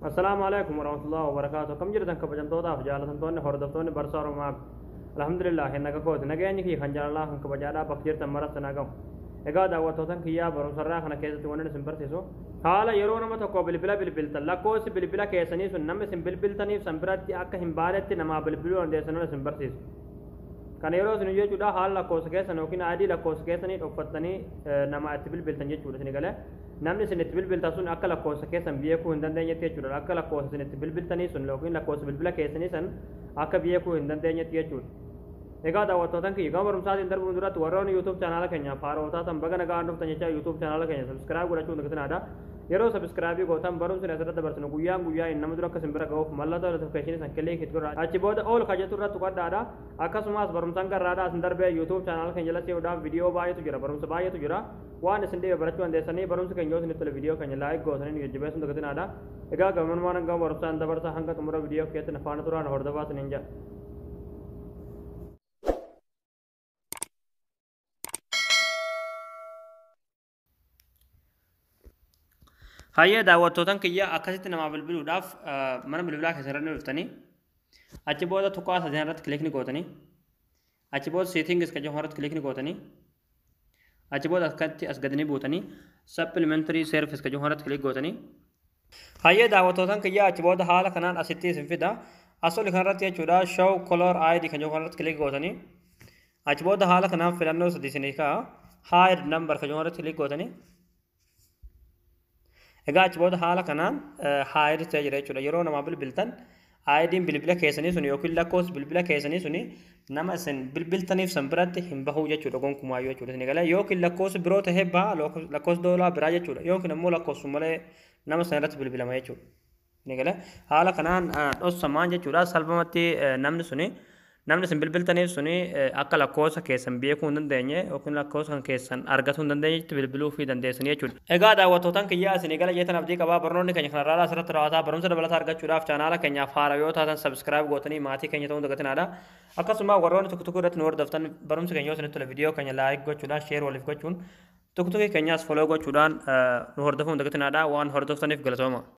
Assalaamu alaikum warahmatullahi wabarakaatu. Akkam jirtan kabajamtootaaf jaalatamtoonni hordoftoonni Barsaa Oromoo? Alhamdulillah, naga kooti. Nageenyi kiyya kan jaalalaa kan kabajaadhaa bakka jirtan maratti na gahu. Egaa daawwattootan kiyyaa, barumsarraa kana keessatti wanni isin barsiisu haala yeroo nama tokko bilbila bilbiltan lakkoofsi bilbila keessanii sun nama isin bilbiltaniif san biratti akka hin baanetti namaa bilbiluu dandeessan isin barsiisu. Kana yeroo isin jechuudha, haala lakkoofsa keessan yookiin ID lakkoofsa keessanii dhokfattanii nama itti bilbiltan jechuudha. Isin galee namni isin itti bilbiltan sun akka lakkoofsa keessan beekuu hin dandeenyetti jechuudha. Akka lakkoofsa isin itti bilbiltanii sun yookiin lakkoofsa bilbila keessanii san akka beekuu hin dandeenyetti jechuudha. Egaa daawwattootan kiyya, gama barumsaatiin darbuun duratti warroonni YouTube chaanaala keenya haarootaa tan baga nagaan dhuftan jecha YouTube chaanaala keenya subscribe godhachuun dagatinaa. Yeroo subscribe gootan barumsi asirratti dabarsinu guyyaan guyyaa inni nama dura akka isin bira ga'uuf mallattoo notification san click itti godhaa. Achi booda all ka jettu irratti tuqadhaadha. Akkasumas barumsaan garraadhaa isin darbee YouTube chaanaala keenya jala seenuudhaan viidiyoo baay'eetu jira, barumsa baay'eetu jira. Waan isin dhibe barachuu dandeessanii. Barumsi keenya yoo isinitti tole viidiyoo keenya like gootanii nu jajjabeessuun dagatinaadha. Egaa gabanumaan hanga barumsaan dabarsa, hanga xumura viidiyoo keessatti na faana turaan hordofaa isiniin jedha. Hayyee daawwattootan kiyya, akkasitti namaa bilbiluudhaaf mana bilbilaa keessa irra dhuftanii, achi booda tuqaa sadeen irratti click ni gootanii, achi booda settings kan jedhamu irratti click ni gootanii, achi booda akkatti as gadi ni buutanii, supplementary service kan jedhamu irratti click gootanii. Hayyee daawwattootan kiyya, achi booda haala kanaan asitti isin fida. As oli kanarratti jechuudha, show caller ID kan jedhamu irratti click gootanii, achi booda haala kanaan filannoo sadii isinii ka'a. Hide number kan jedhamu irratti click gootanii. Egaa achi booda haala kanaan hide ta'ee jira jechuudha. Yeroo namaa bilbiltan ID'n bilbila keessanii sun yookiin lakkoofsi bilbila keessanii suni nama isin bilbiltaniif san biratti hin bahuu jechuudha gonkumaayyuu jechuudha. Isin galee yookiin lakkoofsi biroo tahee baha, lakkoofsi doolaa biraa jechuudha, yookiin ammoo lakkoofsu malee nama san irratti bilbilama jechuudha. Isin galee haala kanaan dhossamaan jechuudha. Salphumatti namni suni, namni isin bilbiltaniif suni akka lakkoofsa keessan beekuu hin dandeenye yookiin lakkoofsa kan keessan argatuu hin dandeenyetti bilbiluu fi dandeessanii jechuudha. Egaa daawwattootan kiyyaa, isinii gala jeetan abdii qabaa. Barnoonni keenya kanarraa asirratti raawwataa. Barumsa dabalataa argachuudhaaf chaanaala keenyaaf haaraa yoo taatan subscribe gootanii maatii keenya ta'uu dagatinaadha. Akkasuma warroonni TikTok irratti nu hordoftan, barumsi keenya yoo isinitti tole viidiyoo keenya like gochuudhaan, share waliif gochuun, TikTok keenyaas follow gochuudhaan nu hordofuu hin dagatinaadha. Waan hordoftaniif galatooma.